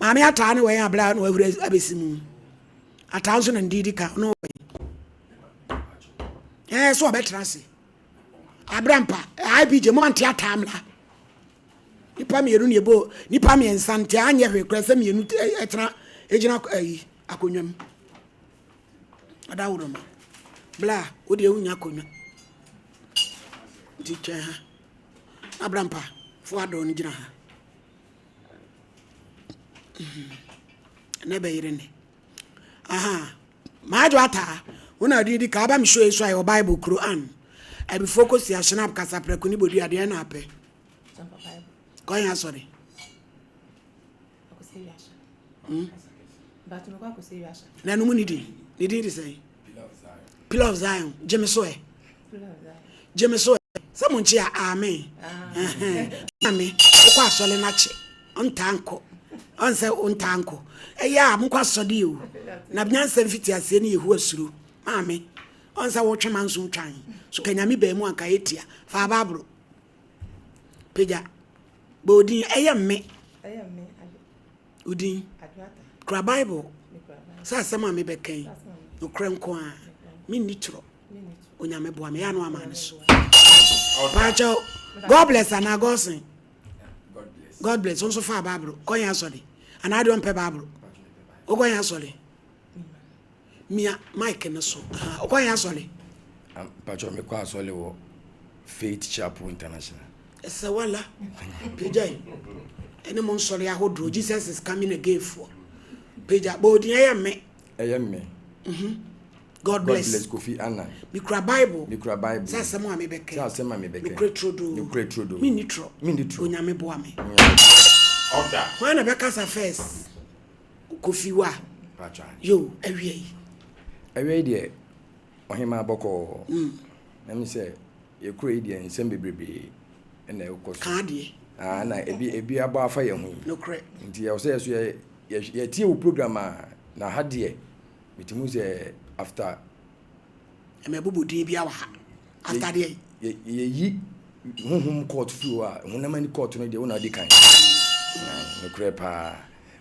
Maame ataa ne wɔn abla na wahuri abɛsi mu. Ataa nso na ne di ka ɔno wɔn. Ɛɛ so ɔbɛtena ase. Abrampa IBJ mo ante ataa mmla. Nipa mmienu na ebo nipa mmiɛnsa nti anyɛ hwee koraa sɛ mmienu ɛtena egyina ayi akonnwa mu. Ɔdaworo ma. Bla wo deɛ wonya akonnwa. Nti twɛn ha. Abrampa fo adɔ no gyina ha. Ɛnɛ bɛyere ne. Aha. Maajo ataa. Wo na ɔde di ka aba me show yi so a yɛwɔ Bible Quran. Abifoɔ kɔsi ahyena kasa prɛko ne bodua deɛ na apɛ. Kɔn asɔre. Na ɛno mu ne din. Ne din de sɛn? Pillar of Zion. Gye me so ɛ. Gye me so ɛ. Sɛ mo nkye a amen. Maame, wokɔ asɔre no akye. Ɔntaa nkɔ. Ɔnsɛ ɔntaa nkɔ. Ɛyɛ a monkɔ asɔre o. Na nyansa mfiti aseɛ ne Yehowa suro. Maame, ɔnsɛ wotwe ma nso twan. So ka Nyame baa mu anka ɛtia. Fa Bible. Pagya. Bɔ odin ɛyɛ mme. Odin. Kura Bible. Sɛ asɛm a mebɛka yi, nokorɛ nko a, menni torɔ. Onyame boa me, yɛ ano ama ne so. Paakyɛw, God bless anaa Godson? God bless. Nso fa Bible. Kɔ yɛn asɔre. Anaa deɛ ɔmpɛ Bible. Wokɔ yɛn asɔre. Mia mic no so. Wokɔ yɛn asɔre. Mpatwɔ, mekɔ asɔre wɔ Faith Chapel International. Ɛsɛ wala. Pagya yi. Ɛne mo nsɔre ahodoɔ. Jesus is coming again foɔ. Pagya. Bɔ odin ɛyɛ me. Ɛyɛ me. God God bless. bless Kofi Annan. Mikura Bible. Mekura Bible. Sɛ asɛm a mebɛka. Sɛ asɛm a mebɛka. Nokorɛ turodoo. Nokorɛ turodoo. Menni torɔ. Menni torɔ. Onyame boa me. Order. Hwan na bɛkasa first? Kofi wa. Mpatwɔ. Yo, awie yi. Ɛwia yi deɛ, ɔhema bɔkɔɔ. Na mi sɛ yɛkuro yi deɛ, nsɛm bebrebe ɛna ɛkɔ so. Kaa deɛ. Ah, na ebi abɔ afa yɛn ho yi. Nokorɛ. Nti yɛwɔ sɛ yɛ so yɛ yɛtie wo program a na ha deɛ metumi sɛ after Ɛmɛ bobɔ din bi awɔ ha. After deɛ. Yɛyi honhom court firi hɔ a, honam ani court no deɛ, wo na ɔdi kan. Nokorɛ paa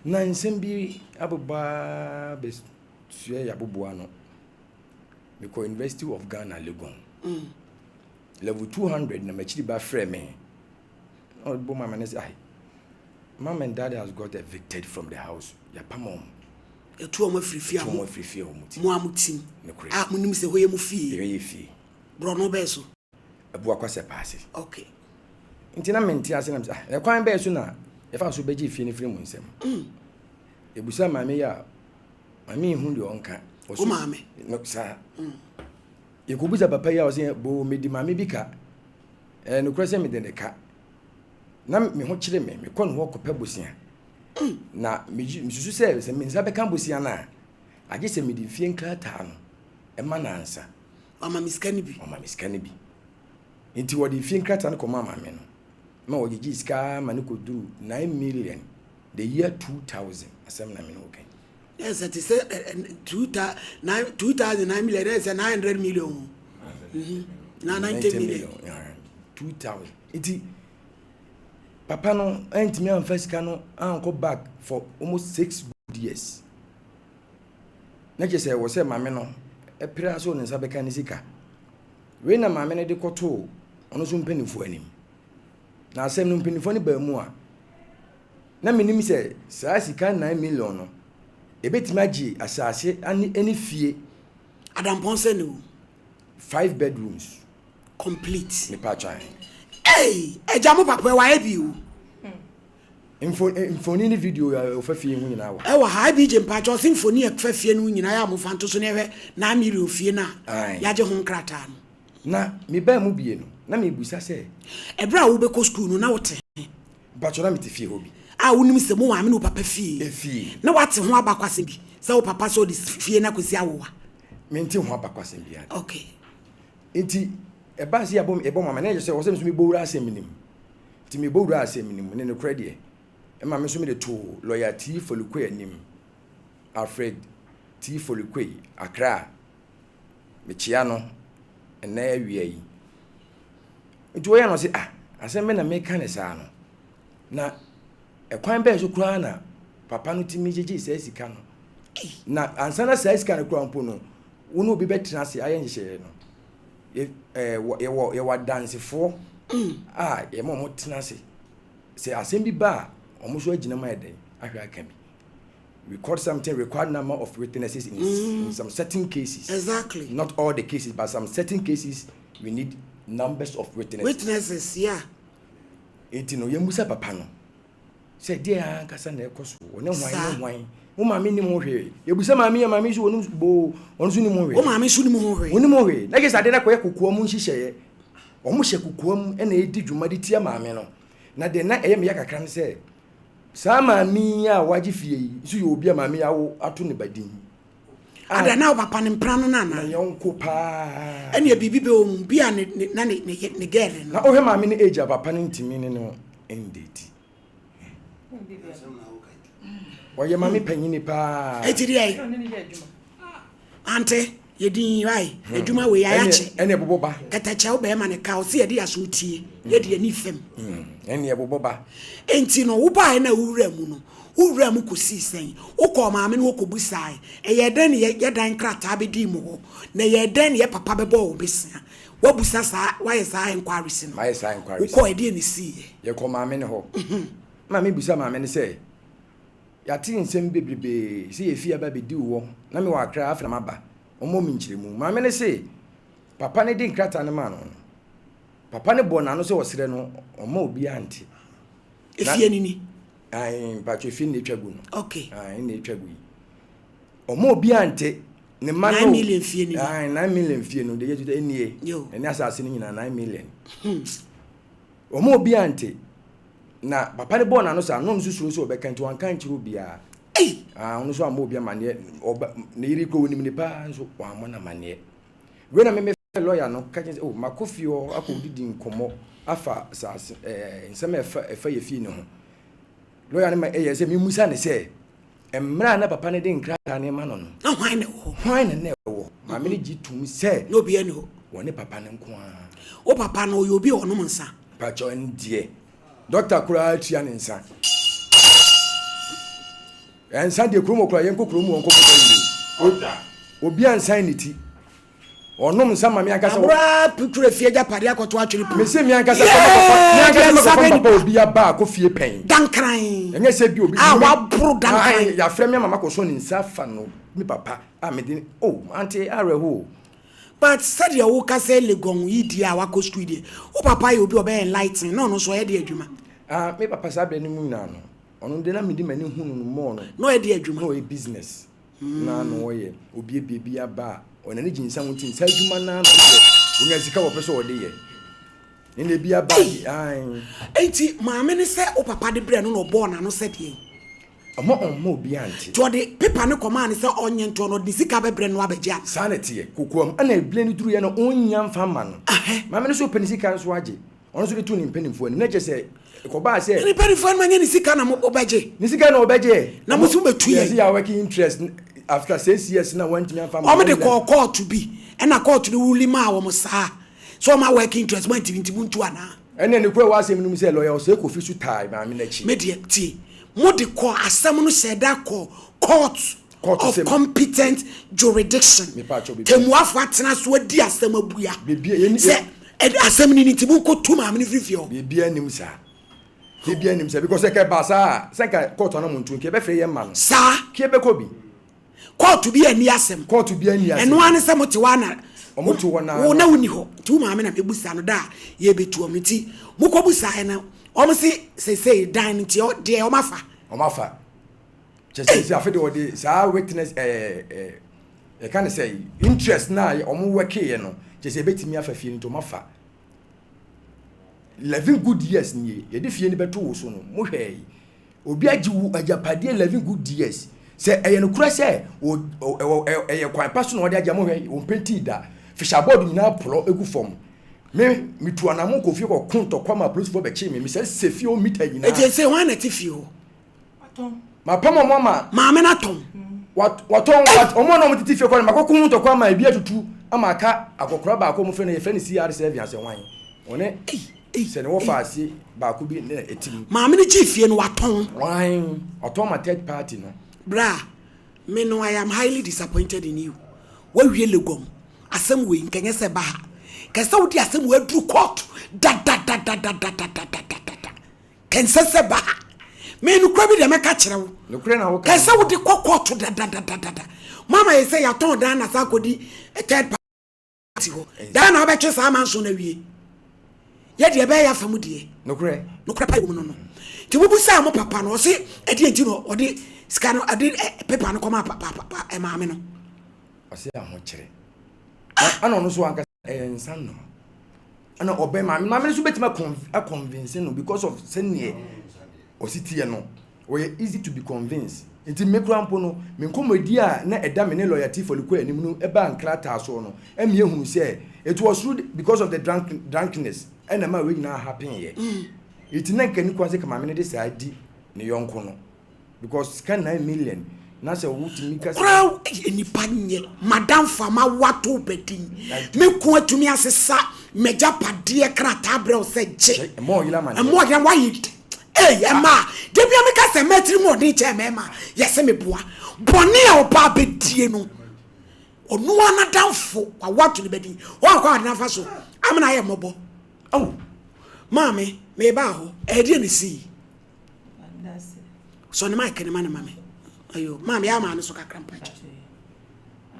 na nsɛm bi abobaa bɛsua yɛ aboboa no. Mekɔ University of Ghana, Legon, level 200, na m'akyiri ba frɛ me na ɔbɔ mama ne sɛ, "Ai, Mom and Dad has got evicted from the house, yɛapam ɔmo." Yɛtu ɔmo afiri fie a tu ɔmo mo afiri fie a ɔmo ti. Mo a mo tim. Nokorɛ. A mo nim sɛ hɔ yɛ mo fie. Ɛyɛ fie. Borɔno bɛɛ so. Abuakwa sɛ paase. Nti na mente ase nam sɛ, ah, ɛkwan bɛɛ so na yɛfa so bɛgye fie no firi mu nsɛm. Ebusa maame yi a, maame yi hu deɛ ɔnka. Wo maame? No, saa yɛkɔbusa papa yi a, ɔsɛ bo medi maame bi ka. Ɛɛ, nokorɛ sɛ mede ne ka na me ho kyerɛ me, mekɔ ne hɔ kɔpɛ bosea na mesusu sɛ me nsa bɛka bosea no a, agye sɛ mede fie nkrataa no ɛma nansa. Wama me sika no bi. Ɔma me sika no bi. Nti wɔde fie nkrataa no kɔma maame no ma wɔgyegye sika ma no kɔduru 9 million the year 2000. Asɛm na me ne wo kan. Ɛsɛ te sɛ ɛ ɛ two ta nine 2000 9 million, ɛsɛ 900 million o. Na 90 million. 2000. Nti papa no ɛntumi amfa sika no ankɔ back for almost 6 good years. Na kyerɛ sɛ wɔ sɛ maame no ɛpere so ne nsa bɛka ne sika wei na maame no de kɔtoo ɔno nso mpanimfoɔ anim. Na asɛm no, mpanimfoɔ no baa mu a, na menim sɛ saa sika 9 million no ebɛtumi agye asase ane fie. Adampɔn sɛ ne o. Five bedrooms. Complete. Nipa atwan. Ee, ɛgya mo papa wayɛ bi o. Mfoni ne video a ɔfa fie ho nyinaa wɔ. Ɛwɔ ha ebi gye mpakyɛ ɔsi mfoni ɛfɛ fie no nyinaa yɛ a mofa nto so na ɛhwɛ 9 million fie no a yɛagye ho nkrataa no. Na mebaa mu bie no na mebusa sɛ ɛberɛ a wobɛkɔ sukuu no na wote he? Mpakyɛ, na mete fie hɔ bi. A wonim sɛ mo maame ne wo papa fie. Efie. Na wate ho abakwasɛm bi sɛ wo papa sɛ ɔde fie no akɔsi awowa? Mente ho abakwasɛm biara. Nti ɛbaa sɛ yɛbɔ yɛbɔ mama na ɛyɛ sɛ wɔ sɛ me nso mebɔ wura asɛm nim. Nti mebɔ wura asɛm nim ne nokorɛ deɛ, ɛma me nso mede too lawyer T Folukwe anim, Alfred T Folukwe, Accra. Mekyia no ɛnɛ awia yi. Nti wɔyɛ no sɛ, ah, asɛm bɛ na meka ne saa no, na ɛkwan bɛɛ so koraa na papa no tumi gyegyee saa sika no. Na ansa na saa sika no koraa mpo no, wo ne obi bɛtena ase ayɛ nhyehyɛeɛ no, yɛ, yɛwɔ, yɛwɔ adansefoɔ a yɛma wɔn tena ase. Sɛ asɛm bi ba a, wɔn nso agyina mu ayɛ dɛn ahwɛ aka bi. Record something required number of witnesses in, mm. in some certain cases. Exactly. Not all the cases, but some certain cases we need numbers of witnesses. Witnesses, yeah. Enti no, yɛmmusa papa no sɛ deɛ ankasa na ɛkɔ so ɔne hwan ne hwan. Wo maame nim ho hwee. Yɛbusa maame yɛ maame nso ɔnim boo ɔno nso nim ho hwee. Wo maame nso nim ho hwee. Ɔnim ho hwee. Na kyerɛ sɛ adeɛ no akɔyɛ kokoa mu nhyehyɛeɛ. Wɔn hyɛ kokoa mu na ɛdi dwuma de tia maame no. Na deɛ na ɛyɛ me ya kakra ne sɛ saa maame yi a wagye fie yi nso yɛ obi a maame yi awo ato ne ba din. Ada na wo papa ne mpena no no anaa? Na yɔnko paa. Ɛnneɛ biribi bɛwɔ mu bi a ne ne na ne ne ne girl no. Na wohwɛ maame no age a papa no ntumi ne no ndate. Ɔyɛ maame panyini paa. Eti deɛ ante yɛ din wae hmm. adwuma wei ayakye. Ɛne ɛbobɔ ba. Kɛtɛkyɛw bɛrima ne ka ɔsi yɛde aso tie yɛde hmm. ani fam. Hmm. Ɛne ɛbobɔ ba. Enti no wobaeɛ na wowura mu no wowura mu kɔsii sɛn wokɔɔ maame no wɔkɔbusae ɛyɛ dɛn ne yɛdan nkrataa bɛdii mu hɔ na ɛyɛ dɛn ne yɛ papa bɛbɔɔ wo besia Woabusa saa, woayɛ saa enquiries no? Mayɛ saa enquiries. Wokɔɔ ɛdeɛn na ɛsiiɛ? Yɛkɔɔ maame no hɔ. Na maame bisa maame no sɛ, yɛate nsɛm bebrebee sɛ yɛfie aba abɛdi wo hɔ, na mewɔ Accra afei na maba. Ɔmmɔ me nkyerɛmu. Maame no se, papa no de nkrataa no maa no no, papa no bɔɔ n'ano sɛ ɔsrɛ no ɔmma obiara nte. Efie no ni? Ae, mpakyɛ efie no na ɛtwa gu no. Okay. Ae, na ɛtwa gu yi. Ɔma obiara nte. Ne mma no. 9 million fie no ni. Ae, 9 million fie no, de yɛ tuta nie. Ɛne asase no nyinaa 9 million. Ɔma obiara nte. Na papa no bɔɔ n'ano saa, na ɔno nso suro sɛ ɔbɛka nti wanka nkyerɛ obiara. Ei! Ah, ɔno nso ammɔ obi amanneɛ. Ɔba, ne yere kɔ onim ne paa nso, wammɔ no amanneɛ. Wei na meme fɛ lɔya no ka kyerɛ sɛ, oh, makɔ fie hɔ akɔdidi nkɔmmɔ afa saase, ɛɛ, nsɛm a ɛfa, ɛfa yɛ fie no ho. Lɔya no ma ɛyɛ sɛ memusa ne sɛ, Mmerɛ a na papa no de nkrataa no rema no no. Na hwan na ɛwɔ hɔ? Hwan na na ɛwɔ hɔ? Maame no gye toom sɛ. Na obiara nni hɔ. Wɔne papa no nko ara. Wo papa no, ɔyɛ obi a ɔnom nsa? Mpakyɛw, ɛno deɛ, dɔkta koraa tua ne nsa. Nsa deɛ, kurom hɔ koraa, yɛnkɔ kurom hɔ nkɔbɔ dawuro. Obiara nsan ne ti. Ɔnom nsa ma me ankasa. Abura kura fie agyapadeɛ akɔto atwene pon. Mese me ankasa kɔ mɛkɔfa me ankasa mɛkɔfa papa obi aba akɔ fie pɛn. Dankran. Ɛnyɛ sɛ bi obi. A waboro dankran. Yafrɛ me ama makɔsɔ ne nsa afa no me papa a mede oh ante awerɛho. But sɛdeɛ woka sɛ Legon yi deɛ a wakɔ sukuu yi deɛ wo papa yɛ obi a ɔbɛyɛ enlighten na ɔno nso ɔyɛ deɛ adwuma. Ah me papa saa berɛ no mu nyinaa no ɔno deɛ na mede m'ani hu no no more no. Na ɔyɛ deɛ adwuma. Na ɔyɛ business. na na ɔyɛ obiebie bi aba a ɔna ne gye nsa ho nti nsa adwuma na na ɔyɛ onya sika wɔpɛ sɛ ɔde yɛ ɛna ebi aba ae. Enti maame ne sɛ wo papa de brɛ no na ɔbɔɔ n'ano sɛ deɛn? Ɔma ɔmma obi ante. Nti ɔde paper no kɔmaa no sɛ ɔnyɛ nti ɔno ɔde ne sika bɛbrɛ no abɛgye ana? Saa na ɛteɛ kokoam ɛna ebile no duruiɛ no ɔnnya mfa mma no maame no nso ɔpɛ ne sika nso agye. Ɔno nso de too ne mpanimfoɔ anim. Na kyerɛ sɛ, ɛkɔbaa sɛ. Ne mpanimfoɔ anim anyɛ ne sika na mobɛgye. Ne sika na ɔbɛgye. Na mo nso mobɛtu yɛn. Yɛsi yɛ working interest after 6 years na wɔntumi amfa ma. Wɔn de kɔɔ kɔɔto bi ɛna kɔɔto no ruli maa wɔn saa sɛ wɔn a working interest mo antumi nti mo ntu anaa. Ɛnna ne kura wɔ asɛm no mu sɛ lɔya Osei Kofi so taa maame no akyi. Me deɛ tie, mo de kɔ asɛm no hyɛ da kɔ court of competent jurisdiction. Temuafo atena so adi asɛm abua. Sɛ asɛm ni nti monkɔtu maame no firi fie hɔ. Biribiara nim saa. Biribiara nim saa because ɛka ɛbaa saa a sɛ nka kɔɔto anam ntu nka ɛbɛfrɛ yɛn ma no. Saa. Kí ɛbɛkɔ bi. Kɔɔto bi ani asɛm. Kɔɔto bi ani asɛm. Ɛno ara ne sɛ mote hɔ ana. Wɔn te hɔ naa. Wo na wonni hɔ nti wo maame na mebusa no da a yɛbɛtu wɔn nti mokɔbu saa no wɔn se seesei dan no nti deɛ wɔn afa. Wɔn afa. Kyɛ sɛ sɛ afei de wɔde saa witness ɛɛ ɛɛ yɛka ne sɛ interest na wɔn wɛkeeɛ no kyɛ sɛ ebetumi afa fie no nti wɔn afa. 11 good years nie yɛde fie no bɛto wo so no mo hwɛ yi obi agye wo agyapadeɛ 11 good years sɛ ɛyɛ nokorɛ sɛ ɛyɛ kwan pa so na wɔde agye mo hwɛ wɔn penti da fisher board nyinaa porɔ egu fam me metu anamo kɔ fie kɔ ko ntɔkwa ma apolisifoɔ bɛkye me mesɛ sɛ fie hɔ mita nyinaa. Eti ese hwan na ɛte fie hɔ? Mapam wɔn ama. Maame no atɔn. Watɔn wɔn a na wɔn tete fie kɔ no makɔko ho ntɔkwa ama ebi atutu ama aka akɔkora baako a wɔfrɛ no yɛfrɛ no CR7 asɛ hwan ɔne. Sɛ ne wɔfa ase baako bi na ɛte mu. Maame no gyee fie no watɔn. Wan ɔtɔn ma third party no. Bra, me no I am highly disappointed in you. Wawie Legon asɛm wei nka nyɛ sɛ ɛba ha. Kɛ sɛ wode asɛm wei aduru court dadadadadadadadadada. Kɛ nsɛ sɛ ɛba ha. Me nokora bi deɛ mɛka kyerɛ wo. Nokorɛ na woka. Kɛ sɛ wode kɔ court dadadadadada. Mama yɛ sɛ yɛatɔn dan na saa akɔdi third party. te hɔ daa na wobɛtwe saa amanso no awie yɛ deɛ ɛbɛyɛ afa mu deɛ nokorɛ nokorɛ pa mu no no nti wobusaa mo papa no ɔse ɛdeɛ nti no ɔde sika no ɔde pepa no kɔma papa maame no ɔse ahokyerɛ ana ɔno so ankasa ɛyɛ nsa nom ana ɔbɛn maame maame no so bɛtumi akɔnvinse no because of sɛneɛ ɔsi teɛ no Ɔyɛ easy to be convinced. Nti me koraa mpo no, me nkɔmmɔdie a na ɛda me ne Lawyer T. Fɔlikoy anim no baa nkrataa soɔ no, ɛma yɛhunuu sɛ it was through because of the drunk, drunkenness ɛna ɛmaa wei nyinaa happeneeɛ. Nti na nka ɛni kwan sɛ nka maame no de saa di ne yɔnko no because sika 9 million na sɛ wotumi ka sɛ. Koraa nnipa nyɛ madamfo a mawato bɛdin me ko atumi asesa m'agyapadeɛ krataa brɛ wo sɛ gye ɛmɔ ɔyere amaneɛ ɛmɔ ɔyere wayɛ Ei ɛmaa da bia meka sɛ mmaa tiri mu ɔden kyɛn mmarima yɛsɛ meboa bɔne a ɔbaa bɛdie no ɔno ara n'adamfo wawo ato ne bɛdin wɔn akɔ ade nafa so amena ayɛ mmɔbɔ oh maame meba hɔ ɛdeɛ ne sii sɔ ne mic ne ma ne ma me ayo maame yɛ ama ne so kakra mpakyɛ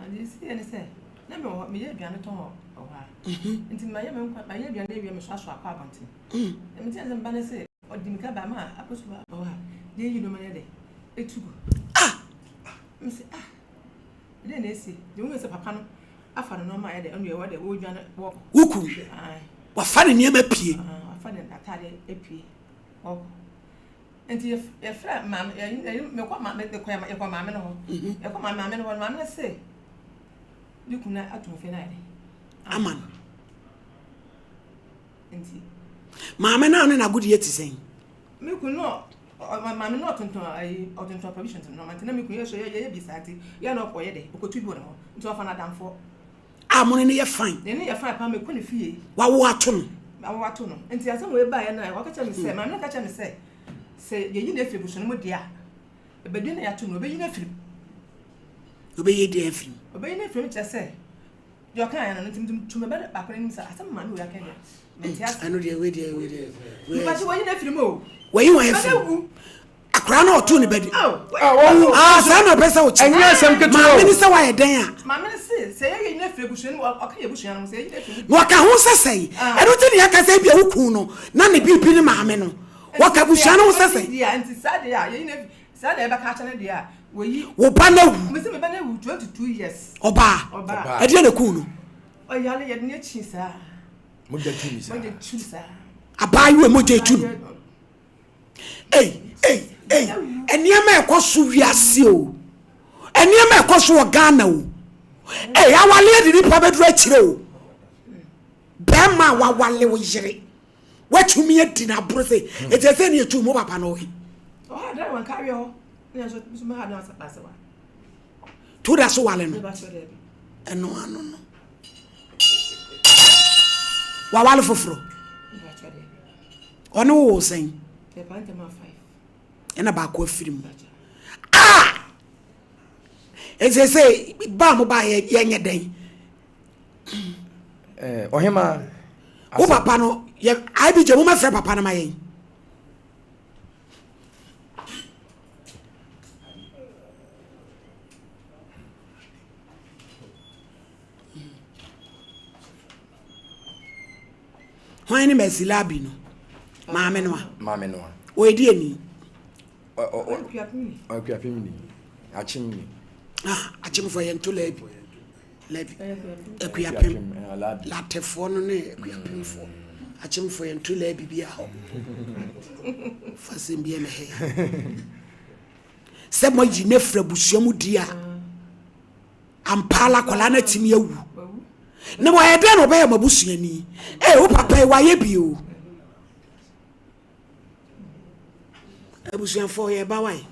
Ade si yɛ ne sɛ na mewɔ hɔ meyɛ aduane tɔn wɔ hɔ a nti mayɛ me nkwa mayɛ aduane awie mesoasoa akɔ abɔnten na mete sɛ meba ne sɛ ɔde mika ba ma akɔsu ba hɔ a deɛ yi nneɛma no de etu gu ah mese ah ɛdɛn na esi deɛ wohu sɛ papa no afa ne nneɛma ayɛ dɛ ɔno deɛ wɔde wɔredwane wɔkɔ woku wafa ne nneɛma pie wafa ne ataade apue wɔkɔ nti yɛfrɛ maame mekɔ maame mekɔ yɛkɔ maame no hɔ mhm. yɛkɔ maame maame no hɔ maame no se ne kunu ato mfe no ayɛ dɛ ama no nti maame no a ne n'agodie te sɛn me kunu no maame no ɔtontɔn ayi ɔtontɔn provisions no nti na me kunu yɛ so yɛ yɛ bi saa nti yɛ na ɔyɛ dɛ ɔkɔtu bi wɔ ne hɔ nti ɔfa n'adamfoɔ A mo ne no yɛ fine. Ne ne yɛ fine paa mekɔ ne fie. Wawo ato no. Wawo ato no. Nti asɛm wei baeɛ no a wɔka kyerɛ me sɛ maame no ka kyerɛ me sɛ sɛ yɛyi no afiri abusua no mu deɛ a ɛbɛdin na yɛato no ɔbɛyi no afiri mu. Ɔbɛyi deɛ afiri mu. Ɔbɛyi no afiri mu kyerɛ sɛ deɛ ɔkaeɛ no nti metu me ba baako no anim sɛ asɛm maame wei aka deɛ mente ase. Ɛno deɛ wei deɛ wei deɛ. Mepa kyɛ wɔyi no afiri mu o. Wɔyi wɔn afiri mu. Akwadaa no ɔtoo ne ba di. Ah, saa na ɔpɛ sɛ ɔkyɛ. Ɛnyɛ asɛm ketewa o. Maame no sɛ wayɛ dɛn a. Maame no se sɛ yɛyɛ nyina firi abusua no mu ɔka yɛ abusua no ho sɛ yɛyi no afiri mu. Na ɔka ho sɛ sɛn. Ɛno nti na yɛka sɛ ebia wo kun no na ne biribi ne maame no. Wɔka abusua no ho sɛ sɛn. Nti saa deɛ a yɛyi no afiri saa na yɛbɛka akyɛ no deɛ a wɔyi. Wo ba no awu. Mese me ba no awu 22 years. Ɔbaa. Ɔbaa. Ɛdeɛ na ɛkuu no. Ɔyare yɛde no akyi saa. Mogya tu ne saa. Mogya tu saa. Abaayewa mogya tu no. Ei, ei, ei, nneɛma ɛkɔ so wiase o. Nneɛma ɛkɔ so wɔ Ghana o. Ei, awaleɛ de nipa bɛduru akyire o. Bɛrima a wawale wo yere, watumi adi n'aboro sɛ, ɛti ɛsɛ ne ɛtu mu papa no ɔhe. To da so wale no. Ɛno ano no. Wawale foforɔ. Ɔne wo wɔ sɛn? Ɛna baako afiri mu. Ah! Ɛsɛ sɛ ba mo ba yɛnyɛ dɛn? Eh, ɔhema. Wo papa no, yɛ IBJ mo mɛfrɛ papa no ma yɛn. Hwan ne Mercy Labi no? Maame no a. Maame no a. Ɔyɛ deɛ ni? Ɔkuapem ni. Akyem ni. Ah, akyemfoɔ yɛ nto Labi. Labi. Akuapem. Latefoɔ no ne akuapemfoɔ. Akyemfoɔ yɛ nto Labi bi ahɔ. Fasɛm bi ɛmɛ hɛ. Sɛ mo ayi ne fira busua mu di a. Ampa ara akwadaa no atumi awu. Na wayɛ dɛn na ɔbɛyɛ m'abusuani? Ee, wo papa yi wayɛ bi o. Abusuafoɔ yɛ ba wae.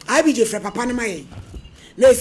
IBJ frɛ papa no ma yɛn. Na ɛsɛ.